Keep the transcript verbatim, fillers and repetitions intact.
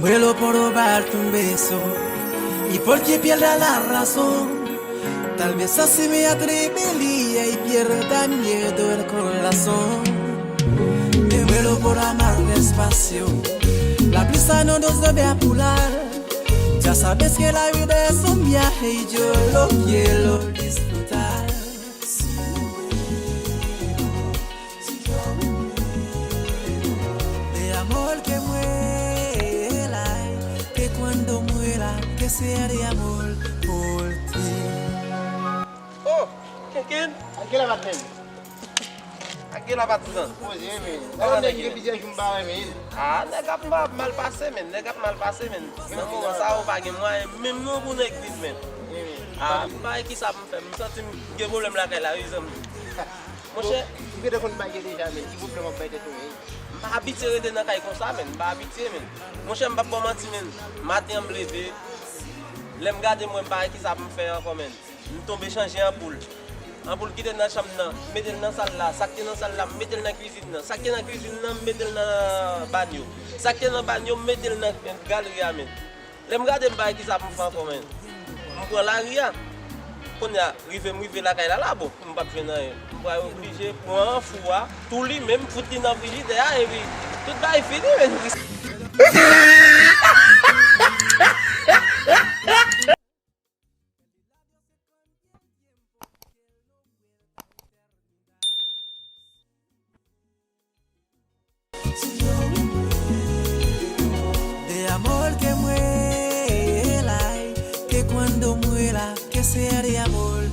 Vuelo por tomar un beso y porque pierda la razón. Tal vez así me atrevería y pierda miedo el corazón. Me muero por amar despacio. La prisa no nos debe apurar. Ya sabes que la vida es un viaje y yo lo quiero disfrutar. Si yo me muero, de amor que muera, que cuando muera, que sea de amor por ti. Oh, Kenken! Ak gen la patnè m. Ak gen la patizan. Poze, men. Sa yon nèg gen plizyè jou m pa wè, men. Ah, nèg ap mal, mal pase, men. Nèg ap mal pase, men. Nan moman sa, ou pa gen mwayen menm non pou nèg viv, men. Ah, m pa wè kisa pou m fè. M santi m gen pwoblèm lakay la, wi, zanmi. Monchè. Ou gentan konn bagay deja, men. Ki pwoblèm w ap bay tèt ou, men? M pa abitye rete nan kay konsa, men. M pa abitye, men. Monchè, m p ap ba w manti, men. Maten an m leve. Lè m gade m wè m pa wè kisa pou m fè ankò, men. M tonbe chanje anpoul. Anpoul ki te nan chanm nan, m mete l nan sal la. Sa k te nan sal la, m mete l nan kwizin nan. Sa k te nan kwizin nan, m mete l nan banyo. Sa k te nan banyo, m mete l nan galeri a, men. Lè m gade, m pa wè kisa pou m fè ankò, men. M pran lari a. Kounye a, rive m rive lakay la, la, bon, m p ap jwenn anyen. M pral oblije pran fou a, tou li menm, fout li nan frijidè a, epi tout bagay fini, men. De amor que muera, que cuando muera, que sea de amor